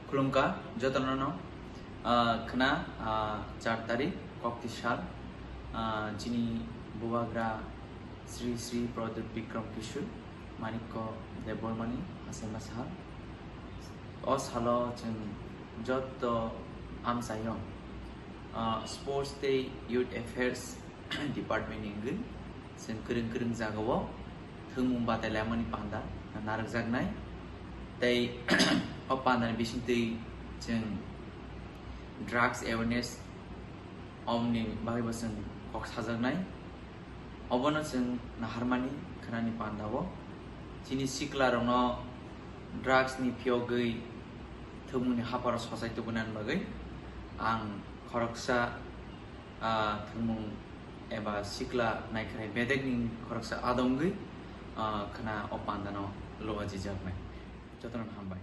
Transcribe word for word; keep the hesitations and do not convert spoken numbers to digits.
Khulumkha jotono no, ah, khna, ah, char tarik kokti sal, ah, chini bubagra Sri Sri Pradyut Bikram Kishore Manikya Debbarmani hasaima sal. O salo chwng joto amchaio, ah, Sports tei Youth Affairs Department ni wngwi chwng kwrwng kwrwng jagao thwngmung batai laimani panda narwkjaknai. Tei o pandani bisingtwi chwng drugs awareness omni bagwibo chwng kok sajaknai. Obono chwng naharmani khwnani pandao chini siklarokno drugs ni phiyogwi thwngmungni hapharo sochai tubunani bagwi ang khoroksa, ah, thwngmung eba sikla naikhwnai bedekni khoroksa adongwi, ah, khwna o pandano luajijaknai. Jotono hambai.